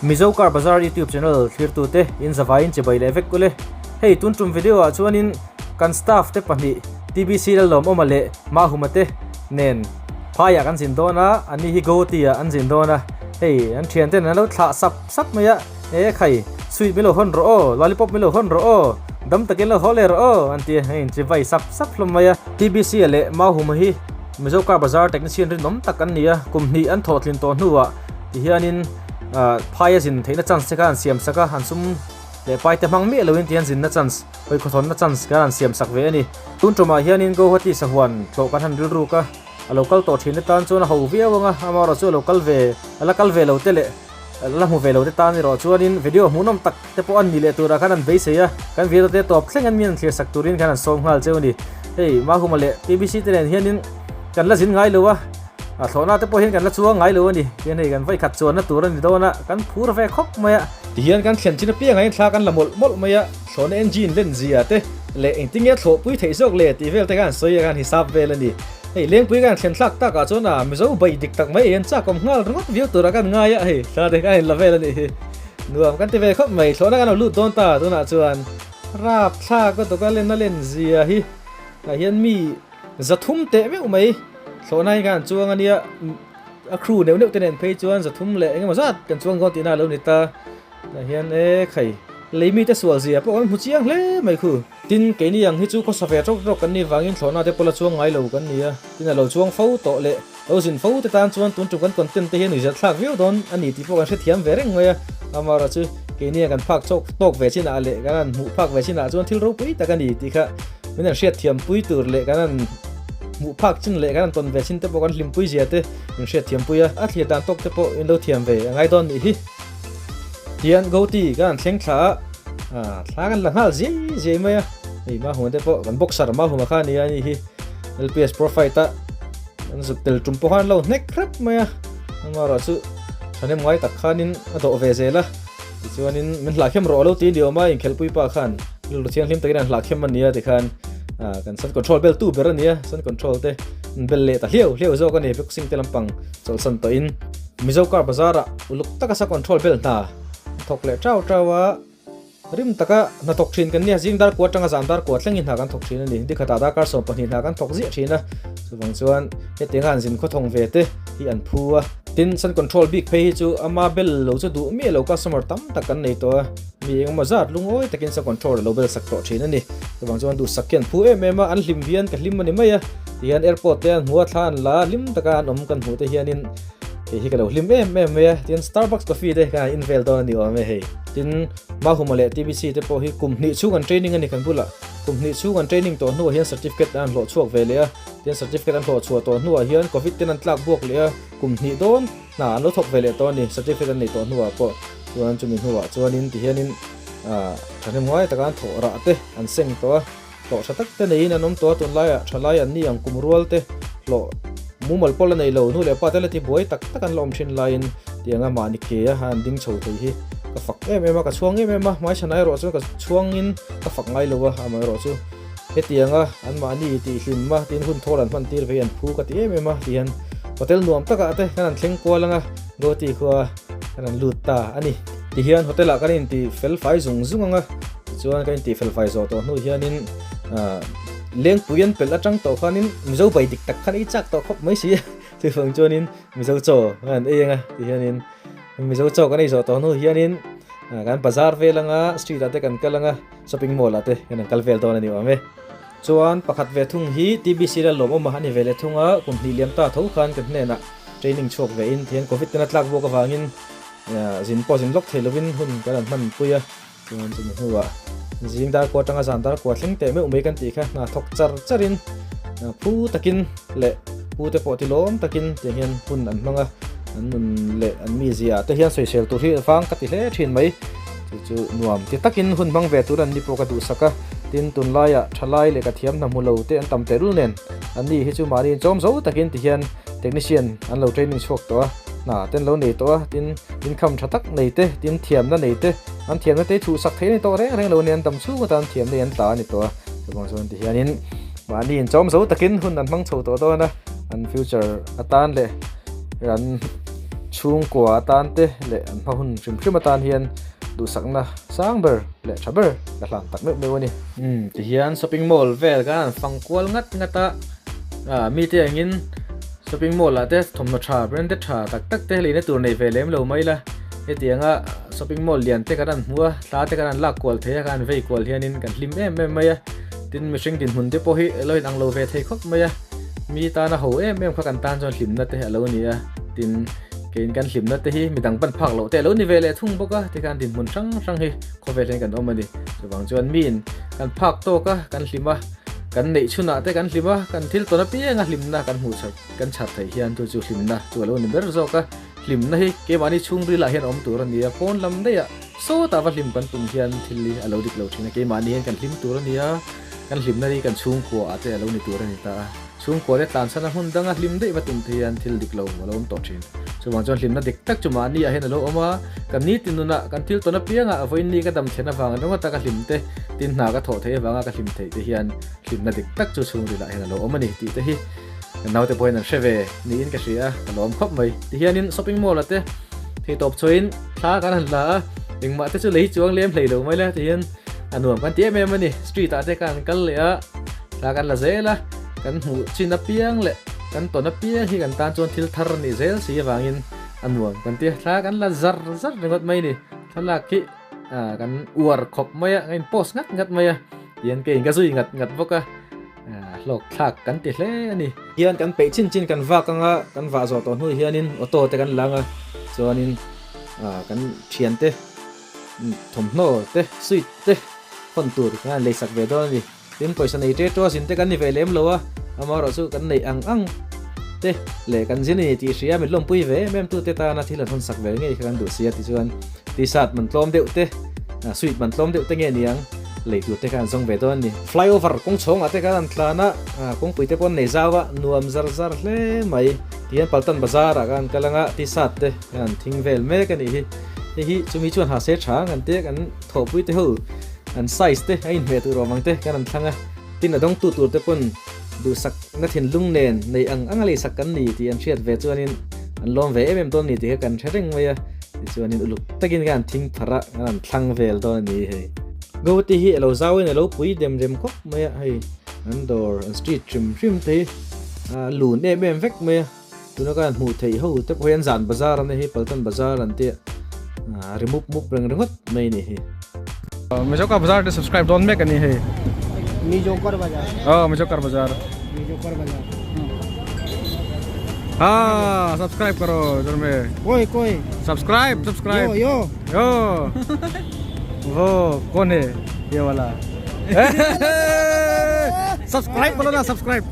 Mizo Car Bazaar YouTube channel thlirtute in zavaiin chibai leh vek ule. Hei tun tum video ah chuanin kan staff te pahnih TBC Lalawmawma leh Mahuma te nen phaiah kan zin dawn a, anni hi Guwahati ah an zin dawn a. Hei an thian ten an lo thlah sap sap mai a, e khai sweet min lo hawn rawh aw, lollipop min lo hawn rawh aw, dam takin lo haw leh rawh aw an ti a, hei inchibai sap sap hlawm mai a. TBC ah leh Mahuma hi Mizo Car Bazaar technician rinawm tak an ni a, kum hnih an thawhtlin tawh hnuah tihianin phai a zin theihna chance te kha an siam sak a, an sum leh pai te hmang miah loin tihian zinna chance, hawi khawthawnna chance khan an siam sak ve a ni. Tun tumah hianin Guwahati sahuan tlawh kan han rilruk a, a lo kal tawh thin atan chuan a ho viau ang a, amaherawh chu a lo kal ve, a la kal ve lo te leh a la hmu ve lo te tan erawh chuanin video hmuhnawm tak te pawh an ni leh turah khan an beisei a, kan video te tawp thleng an mi an thlir sak turin khan an sawm nghal cheu a ni. Hei Mahuma leh TBC te nen hianin kan la zin ngai lo a, a thlawhna te pawh hian kan la chuang ngai lo a ni. Tihian hei kan vawikhat chuanna tur a ni dawn a, kan phur ve khawp mai a. Tihian kan thlen chin apiangah hian thla kan la mawlh mawlh mai a, thlawhna engine len zia te leh engtin nge thlawhpui theih zawk le tih vel te khan sawi a khan hisap vel a ni. Hei Lengpui kan thlen thlak takah chuan a Mizo bai dik tak mai hian chak awm nghal ringawt viau turah kan ngai a, hei thla te khan in la vel a nih hi. Nuam kan ti ve khawp mai, thlawhna kan lo lut dawn ta tunah chuan rap thlak a tawka len a len zia hi tah hian mi zathum teh meuh mai thlawhna hi khan chuang a nia a crew neuh neuh te nen phei chuan zathum leh engemaw zat kan chuang dawn tihna a lo ni ta tah hian e khai lei mite sual zia pawh kan hmu chiang hle mai khu. Tin, keini ang hi chu khawsa ve rawk rawk kan nih vangin thlawhna te pawh la chuang ngai lo kan ni a, tin a lo chuang fo tawh leh lo zin fo te tan chuan tun tum kan content te hian uizat thlak viau dawn a ni tih pawh kan hrethiam ve reng mai a, amaherawh chu keini ang kan phak chawk tawk ve chinah leh kan han hmuh phak ve chinah chuan thil ropui tak a ni tih kha min han hriatthiam pui tur leh kan han hmuh phak chin leh kan han tawn ve chin te pawh kan hlimpui zia te min hriatthiam pui a, a thlir dan tawk te pawh in lo thiam ve a ngai dawn nih hi. Tian Goti kan han thleng thla a, ah thla kan la nghal zia zia mai a, hei Mahuma te pawh kan boxer Mahuma kha a ni a ni hi LPS Pro Fight a an zuk tel tum pawh khan an lo hnek hrep mai a, amaherawh chu thahnem ngai tak khanin a dawh ve zel a, tichuanin min hlahkhem rawh lo ti ni awm a inkhelhpui pa khan rilru thianghlim takin an hlahkhem a nia tikhan ah kan sun control bel tu ber a nia sun control te an bel leh ta hliau hliau zawk a ni boxing te lampang chawlhsan tawhin. Mizo car bazar ah uluk taka sa control bel hna a thawk leh tau tau a, rim taka hna thawk thin kan nia zing dar kua atanga zan dar kua thlengin hna kan thawk thin a ni, dikhatah darkar 12 hna kan thawk ziah thin a, chuvang chuan hetianga an zin khawthawng ve te hi an phu a. Tin, sun control bik phei hi chu ama bel lo chu duh miah lo customer tam tak kan nei tawh a, mi engemaw zat lungawi takin sun control a lo bel sak tawh thin a ni, chuvang chuan duhsak hi an phu em em a, an hlim hian ka hlim a ni mai a, tihian airport te an hmu a, thla an la a, hlim taka an awm kan hmuh te hianin Hei hi ka lo hlim em em mai a, tin Starbucks coffee te khan in vel dawn a ni awm e hei. Tin Mahuma leh TBC te pawh hi kum hnih chhung an training a ni kan bulah. Kum hnih chhung an training tawh hnuah hian certificate an hlawh chhuak ve leh a, tin certificate an hlawh chhuah tawh hnuah hian covid ten an tlak buak leh a, kum hnih dawn hna an lo thawk ve leh tawh a ni certificate an neih tawh hnuah pawh. Chuan chumi hnuah chuanin tihianin ah thahnem ngai taka an thawh rah te an seng tawh a. Hlawh tha tak te neiin an awm tawh a, tunlaiah thalai an ni ang kum rual te hlawh mumal pawh la nei lo, nu leh pa te la ti buai tak tak an la awm thin laiin tianga mahni ke a han ding chho thei hi ka fak em em a, ka chhuang em em a, hmaichhanah erawh chuan ka chhuangin ka fak ngai lo a, amaherawh chu hetianga an mahni tihhlim a tin hun thawl an hman tir ve hi an phu ka ti em em a tihian hotel nuam takah te kan han thleng kual anga Guwahati khua kan han lut ta a ni. Tihian hotel ah kan inti fel fai zung zung anga tichuan kan inti fel fai zawh tawh hnu hianin ah lengpui an pelh atang tawh khanin Mizo bai dik tak khan ei chak tawh khawp mai si a chuvang chuanin Mizo chaw kan han ei anga tihianin Mizo chaw kan ei zawh tawh hnu hianin ah kan bazar vel anga street ah te kan kal anga shopping mall ah te kan han kal vel dawn a ni awm e. Chuan pakhat ve thung hi TBC la lawmawm a ni ve leh thung a kum hnih liam ta tho khan kan hnenah training chhuak ve in tihian covid ten a tlak buak avangin Zin pawh zin lawk thei lovin hun kan han hman pui a, chuan chumi hnuah zing dar kua atanga zan dar kua thleng teh meuh mai kan tih kha hna thawk char charin phu takin leh pu te pawh ti lawm takin tiang hian hun an hmang a, an nun leh an mizia te hian sawisel tur hi vang ka ti hle thin mai, chu chu nuam ti takin hun hmang ve tur an ni pawh ka duhsak a, tin tunlaiah thalai leh ka thiam hna hmu lo te an tam tehlul nen an ni hi chu mahni inchawm zo takin ti hian technician an lo training chhuak tawh a. Hna ten lo nei tawh a, tin income tha tak nei te, tin thiamna nei te, an thiamna te hi chhuhsak thei a ni tawh reng reng lo a ni, an dam chhung atan thiamna hi an tla a ni tawh a, chuvang chuan tihianin mahni inchawm zo takin hun an hmang chho tawh dawn a, an future atan leh an Chhungkua atan te leh an hma hun hrim hrim atan hian duhsakna sang ber leh tha ber ka hlan tak meuh meuh a ni. Umm tihian shopping mall vel kan han fang kual ngat ngat a, ah mite angin shopping mall ah te thawmhnaw tha branded tha tak tak te leina tur nei ve lem lo mai la, hetianga shopping mall lian te kan han hmu a, thla te kan han lak kual thei a, kan han vei kual hianin kan hlim em em mai a, tin mihring dinhmun te pawh hi lo inang lo ve thei khawp mai a, mi tana ho em em kha kan tan chuan hlimna te a lo ni a. Tin, keiin kan hlimna te hi midang ban phak loh te a lo ni ve leh thung bawk a, tikhan dinhmun hrang hrang hi khawvel hian kan awm a ni. Chuvang chuan miin kan phak tawk a, kan hlim a, kan neih chhunah te kan hlim a, kan thil tawn apianga hlimna kan hmuh chhar kan chhar theih hian chu chu hlimna chu a lo ni ber zawk a. Hlimna hi keimahni chhungrilah hian awm tur a ni a, pawn lam daihah sawtah va hlim kan tum hian thil hi a lo dik lo thin a, keimahni hian kan hlim tur a ni a, kan hlimna hi kan chhungkuaah te a lo ni tur a ni ta a. Chhungkua te tlansan a hmun danga hlim daih va tum te hian thil dik lo a lo awm tawh thin. Chuvang chuan hlimna dik tak chu mahni ah hian a lo awm a, kan nitin nunah kan thil tawn apianga vawiin ni ka dam thlen avang ringawt a ka hlim te, tin hna ka thawh theih avanga ka hlim theih te hian hlimna dik tak chu chhungril ah hian a lo awm a ni tih te hi kan naute pawhin an hre ve niin ka hria a, ka lawm khawp mai. Tihianin shopping mall ah te theitawp chhuahin thla kan han la a, engmah te chu lei chuang lem hlei lo mai la tihian a nuam kan ti em em a ni. Street ah te ka han kal leh a. Thla kan la zel a, kan hmuh chin apiang leh kan tawn apiang hi kan tan chuan thil thar a nih zel si avangin a nuam kan ti a, thla kan la zar zar ringawt mai a ni. Thlalak hi kan uar khawp mai a, kan in post ngat ngat mai a, tihian keiin ka zui ngat ngat bawk a, hlawk thlak kan ti hle a ni. Hian kan peih chin chin kan vak anga kan vah zawh tawh hnu hianin auto te kan lang a, chuanin kan thiante thawmhnaw te suit te hawn tur kan han leisak ve dawn a ni. Tin, pawisa nei ṭe ṭua zin te kan ni ve lem lo a, amaherawhchu kan neih ang ang te leh kan zin a ni tih hria min lawmpui ve em em tute tana thil an hawn sak ve ngei kha kan duh si a tichuan t-shirt man tlawm deuh te, suit man tlawm deuh te nge niang lei tur te kha an zawng ve dawn a ni. Flyover kawng chhawngah te khan an tlan a, kawngpui te pawh an nei zau a, nuam zar zar hle mai. Tihian Paltan Bazar ah khan an kal anga t-shirt te khan an thing vel mek a nih hi. Hei hi chumi chuan ha se tha ang an tia kan thawhpui te ho an size te a inhmeh tur awm ang te kan an thlang a, tin a dawngtu tur te pawn duhsak na thinlung nen nei ang ang a leisak kan ni tih an hriat ve chuanin an lawm ve em em dawn ni tih kha kan hre reng mai a, tichuanin uluk takin khan an thing pharh a, kan an thlang vel dawn a ni hei. Guwahati hi a lo zau in a lo pui dem rem khawp mai a, hei an dawr an street hrim hrim te hi a lun em em vek mai a. Tuna khan hmuh theih ho te pawh hian zan bazar an ni hi Paltan bazar an tih a ri mup mup reng ringawt mai a nih hi. Mizokar bazar te subscribe dawn mek a ni hei. Mizokar bazar. Oh Mizokar bazar. Mizokar bazar. Ha subscribe karo idhar me. Koi koi. Subscribe subscribe. Yo yo. Yo. Wo kon hai ye wala. Subscribe bolo na subscribe.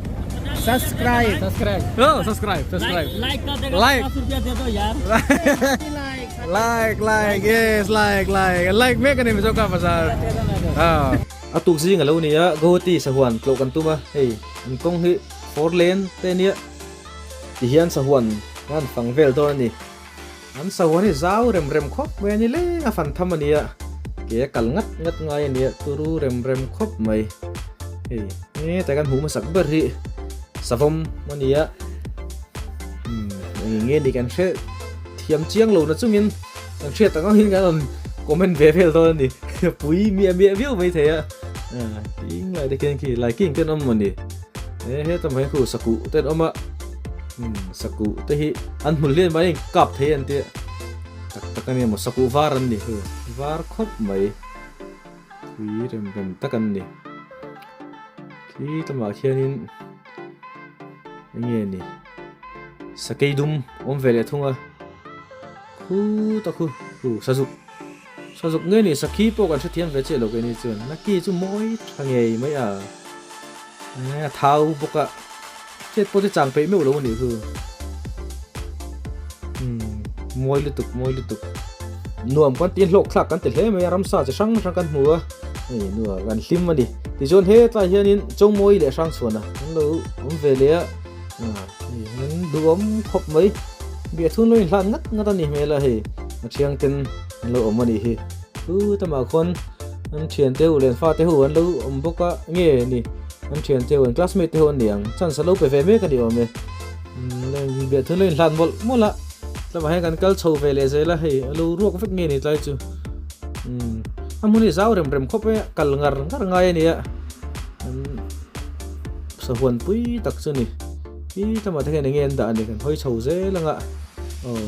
Subscribe. Subscribe. Oh, subscribe, subscribe. Like कर देगा Like. 50 रुपया दे दो यार Like, like, yes, like, like. Like mek ani Mizoka bazar. Ah. A tuk zing a lo ni a, Guwahati sahuan tlawh kan tum a, hei an kawng hi four lane te ania tihian sahuan an fang vel dawn a ni. An sahuan hi zau rem rem khawp mai a ni leng a fan tham a nia, ke a kal ngat ngat ngai a nia turu rem rem khawp mai. Hei hetah kan hmuh hmasak ber hi savawm a nia, umm eng nge ni kan hre thiam chiang lo na chungin kan hriat ang angin kan rawn comment ve vel dawn a ni, pui miah miah viau mai thei a, ting lai te khian khi laiking te an awm maw ni, he hetah mai khu sakuh te an awm a. Sakuh te hi an hmul hlian mai a inkap thei an tia tak tak a nia maw sakuh var an ni hu var khawp mai tui rem rem tak an ni khi lamah khianin eng nge ni sakei dum awm ve leh thung a khu tak hu hu sazuk sazuk nge ni sakhi pawh kan hrethiam ve chiah lo keini chuan naki chu mawi tha ngei mai a. A thau bawk a, chet pawh chu chang peih meuh lo a nih chu. Umm mawi lutuk mawi lutuk. Nuam kan ti hlawk thlak kan ti hle mai a, ramsa chi hrang hrang kan hmu a, hei nuam kan hlim a ni. Tichuan hetlai hianin Chawngmawi leh Hrangchhuana an lo awm ve leh a, hei an duhawm khawp mai. Biathun lo inhlan ngat ngat a ni hmel a hei, a thiangten an lo awm a nih hi. Chu tamah khawn an thiante ho leh an fate ho an lo awm bawk a nge ni an thiante ho an classmate te ho an ni ang chance a lo pe ve mek a ni awm e biahthu lo inhlan mawlh mawlh a Tlawmah hian kan kal chho ve leh zel a, hei a lo ruak vek nge ni tlai chu. Umm a hmun hi zau rem rem khawp mai a, kal ngar ngar ngai a ni a. Sahuan pui tak chu a ni. Hi tlawmah te hian eng nge an dah a ni kan hawi chho zel ang a. Aw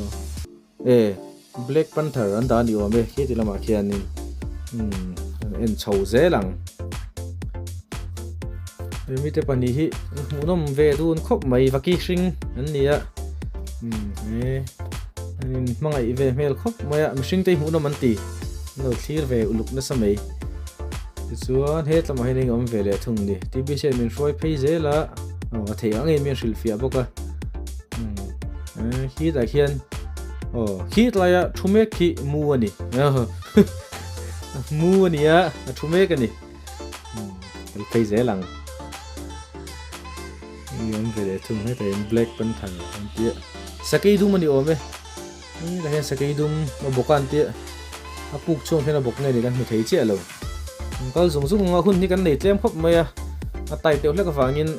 e Black Panther an dah a ni awm e khi ti lamah khianin umm kan en chho zel ang. Mite pahnih hi hmuhnawm ve dun khawp mai vaki hring an ni a umm he an in hmangaih ve hmel khawp mai a mihring te hi hmuhnawm an ti an lo thlir ve uluk nasa mai tichuan he tlamah hian eng awm ve leh thung ni T_B hian min hruai phei zel a aw a theih ang em hian hrilhfiah bawk a umm khitah khian aw khitlai a thu mek khi mu a ni mu a ni a a thu mek a ni. Kan phei zel ang. Hei awm ve leh thung hetah hian Black Panther an tia. Sakei dum a ni awm e. Hetah hian sakei dum a bawk a an tia. A puk chhung hian a bawk nge ni kan hmu thei chiah lo. Kan kal zung zung ang a hun hi kan nei tlem khawp mai a. A tai teuh hlek avangin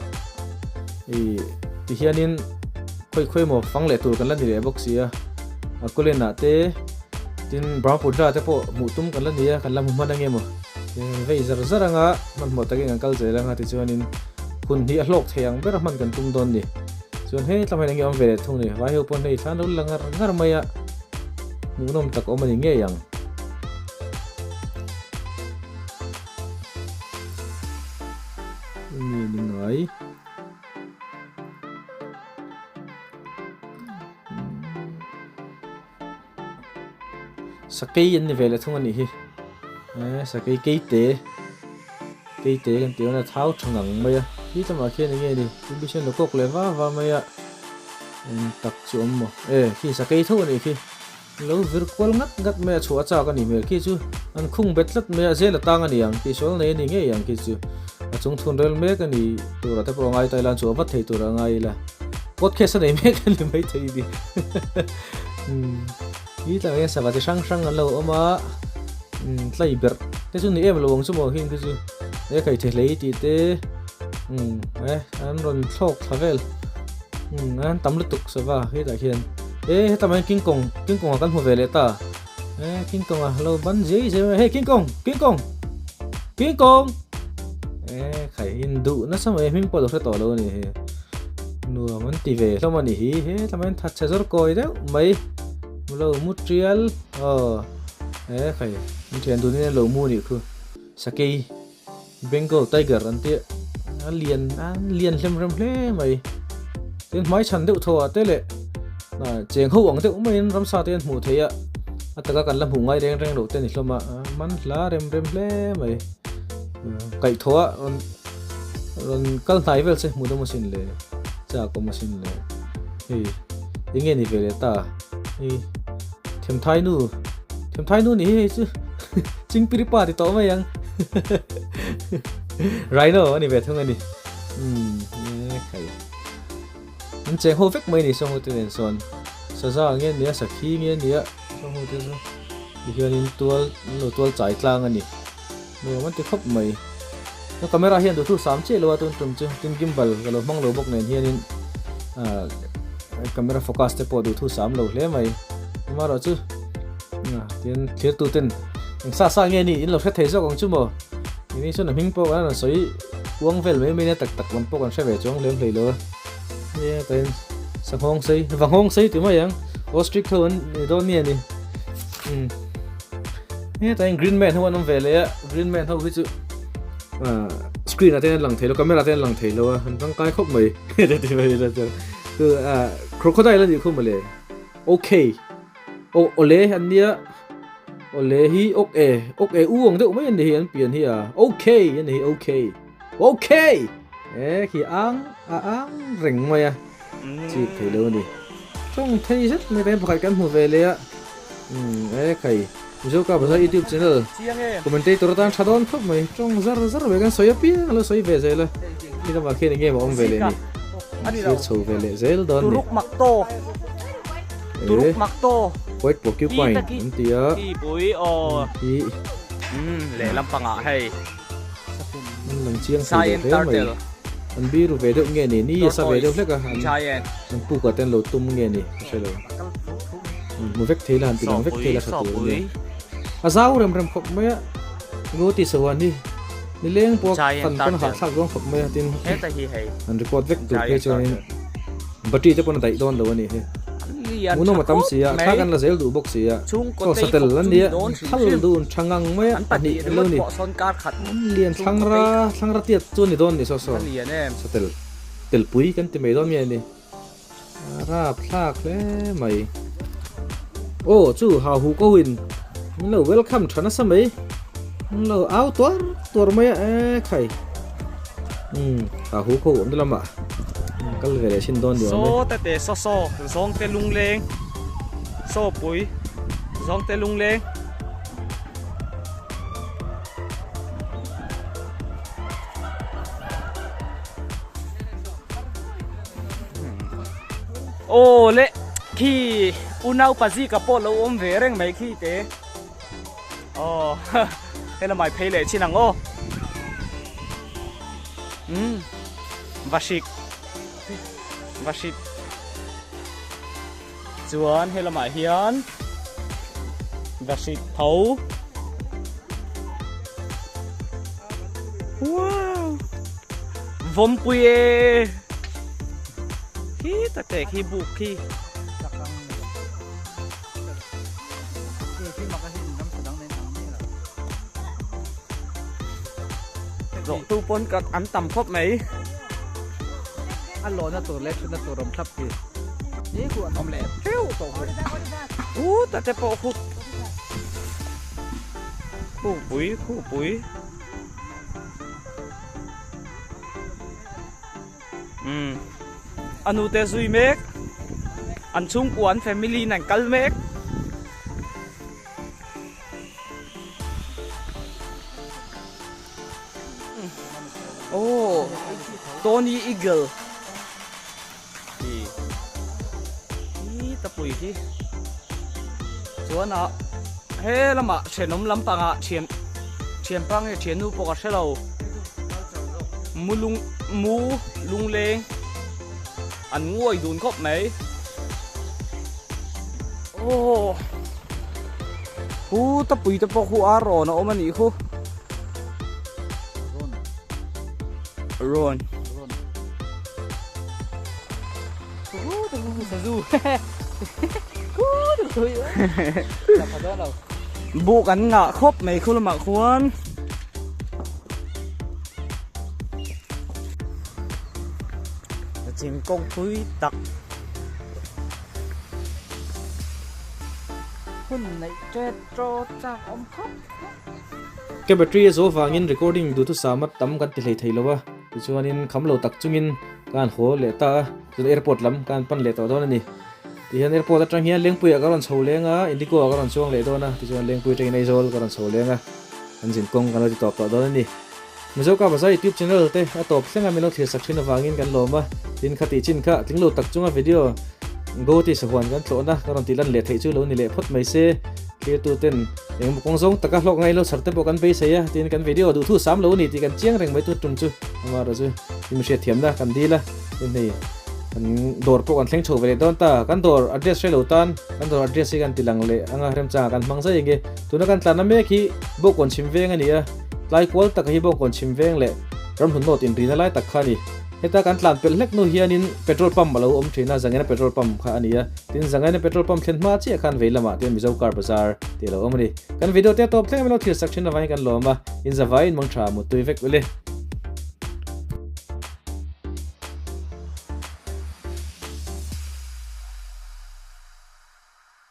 ih tihianin khawi khawi emaw fang leh tur kan la ni leh bawk si a. A kulenah te tin Brahmaputra te pawh hmuh tum kan la ni a kan la hmu hman ange maw. Vei zar zar anga hmanhmawh takin kan kal zel anga tichuanin hun hi a hlawk thei ang ber a hman kan tum dawn ni. Chuan hei tlangah hian enge awm ve leh thung ni, vai ho pawn hei thlan lo la ngar ngar mai a, hmuhnawm tak awm a ni ngei ang. Nge ni ngai. Sakei an ni ve leh thung a nih hi eh sakei keite keite kan tih dawn a thau tha ngang mai a khi lamah khian eng nge ni tubishen lo kawk leh va va mai a eng tak chu awm maw eh khi sakei tho a nih khi lo vir kual ngat ngat mai a chhuah a chak a nih hmel khi chu an khung bet tlat mai a zel a tang a ni ang tih sual nei a ni ngei ang khi chu a chung thun rel mek a ni turah te pawh a ngai ta ila an chhuah vat thei turah a ngai ila podcast a nei mek a ni maithei ni. Hi tlangah hian sava chi hrang hrang an lo awm a tlai berh te chu ni em lo ang chu maw heng te chu e kai the hlei tih te e an rawn thlawk thla vel an tam lutuk sava hetah hian e hetah hian king kong king kong ah kan hmu ve leh ta e king kong a lo ban zei zei mai hei king kong king kong king kong e khai in duh nasa mai hming pawh a lo hre tawh lo a ni hei. Nuam an ti ve hlawm a ni hi he tlama hian thatchhe zawr kawi deuh mai lo mu tial aw he khai an thian dun in an lo mu a nih khu sakei Bengal tiger an tia a lian a lian hlem rem hle mai tin hmai chhan deuh thaw ah te leh cheng ho ang deuh maiin ramsa te an hmuh theih a a taka kan la hmuh ngai reng reng loh te a ni hlawm a man hla rem rem hle mai kaihthawh a rawn. Rawn kal hnai vel che hmuh dawm asin le chak awm asin le hei enge ni ve leh ta hei themthai nu themthai nu ni hi hei chu chingpiri pa ti tawh mai ang rhino ani ve thung ani um khai an cheng ho vek mai ni sawng ho te nen sawn saza nge nia sakhi nge nia sawng ho te chu tihianin tual an lo tual chai tlang ani. Nuam an ti khawp mai. Ka camera hian duhthu sam chiah lo a tun tum chu tin gimbal ka lo hmang lo bawk nen hianin ah camera focus te pawh duhthu sam lo hle mai. Amaherawh chu tin thlir tu ten eng sa sa nge ni in lo hre thei zawk ang chu maw. Keini chuan a hming pawh kan rawn sawi uang vel mai mai nia tak tak lam pawh kan hre ve chuang lem hlei lo a. Nia tain sanghawng sei vanghawng sei ti mai ang ostrich ho an ni dawn nge ni. Umm. Hetah hian green man ho an awm ve leh a green man ho hi chu ah screen ah te hian an lang thei lo camera te hian an lang thei lo a an tangkai khawp mai ti mai ila chuan chu ah crocodile a nih khu mawle okay aw awle an nia awle hi ok e ok e u ang deuh mai an ni hi an pian hi a okay an ni hi okay okay e khi ang a ang reng mai a. Chip thei lo a ni. Tawng thei zet mai te pakhat kan hmu ve leh a. Umm e khai Mizo ka Bazar YouTube channel commentator atan tha dawn khawp mai. Tawng zar zar ve kan sawi apiang a lo sawi ve zel a. Khi lamah khian eng nge maw awm ve leh ni. Thlir chho ve leh zel dawn ni. E White porcupine an ti a. Hi. An lang chiang thei deuh hle mai. An biru ve deuh nge ni? Ni a sa ve deuh hlek a, an pukah te an lo tum nge ni ka hre lo. Hmu vek thei la han ti lang vek thei la tha tur a nia. A zau rem rem khawp mai a, Goti sahuan hi nileng pawh fan pawn a hahthlak dawn khawp mai a tin han record vek tur phei chuanin battery te pawn a daih dawn lo a nih hi. Hmuhnawm a tam si a, thla kan la zel duh bawk si a, chaw satel an nia thal dun tha ngang mai a pahnih an lo ni. An lian thlangra thlangra tiat chu a ni dawn ni saw saw satel telpui kan ti mai dawn mi a ni. A rapthlak hle mai. Aw chu hau huh ko in min lo welcome tha nasa mai. Min lo au tuar tuar mai a e khai. Umm hau huh ko awm lamah kal ve leh chin dawn ni awm e. Saw te te saw saw zawng te lungleng saw pui zawng te lungleng. Aw le khi unau pazika pawh lo awm ve reng mai khi te aw helamai phei leh chin ang aw umm vahrik vahrik chuan helamah hian vahrik tho wow vawmpui e khi ta te khi buk khi zawh tu pawn ka an tam khawp mai a lawhna tur leh thutna tur awm thlap khi ni khu an awm leh theuh tawh bawk u ta te pawh khu khupui khupui umm a nu te zui mek an chhungkua an family in an kal mek. Oh, Tony Eagle. Hi. Hi tapui hi. Chuan a he lamah thenawm lampangah thian thian pa nge thian nu pawh ka hre lo. Mu lung mu lungleng an nguai dun khawp mai. Oh. Hu tapui te pawh khu ar rawn a awm a nih khu. Rawn. Buk an ngah khawp mai khu lamah khuan. Chim kawng pui tak. Hun neih ṭet ṭawt chak awm khawp. Ka battery a zo vangin recording duhthusam a tam kan ti hlei thei lo a, tichuanin kham lo tak chungin ka han haw leh ta a, chuan airport lam ka han pan leh tawh dawn a ni. Tihian airport atang hian Lengpuiah ka rawn chho leng a, Indigo ah ka rawn chuang leh dawn a, tichuan Lengpui atangin Aizawl ka rawn chho leng a, kan zinkawng kan lo ti tawp tawh dawn a ni. Mizo Ka Bazar YouTube channel te a tawp thleng a min lo thlir sak thin avangin kan lawm a, tin kha tih chin kha tling lo tak chunga video Goti sahuan kan tlawhna ka rawn tih lan leh theih chu lo ni leh phawt mai se, thirtu ten engemaw kawng zawng taka hlawk ngai lo chhar te pawh kan beisei a, tin kan video duhthu sam lo a ni tih kan chiang reng mai tun tum chu amaherawh chu i mihriatthiamna kan dil a, tin hei kan dawr pawh kan thleng chho ve leh dawn ta, kan dawr address hre lo tan kan dawr address hi kan ti lang leh anga remchangah kan hmang zai enge tuna kan tlanna mek hi Bawkkawn chhim veng a ni a. Tlai kual taka hi bawngkawn chhim veng leh ramhlun nawt inrina lai tak kha a ni. Heta kan tlan pelh hlek hnu hianin petrol pump a lo awm thin a, Zangaina petrol pump kha a ni a. Tin, Zangaina petrol pump thlen hma chiah khan vei lamah te Mizo car bazar tih a lo awm a ni. Kan video te a tawp thleng a min lo thlir sak thin avangin kan lawm a, in zavaiin mangtha muttui vek ule.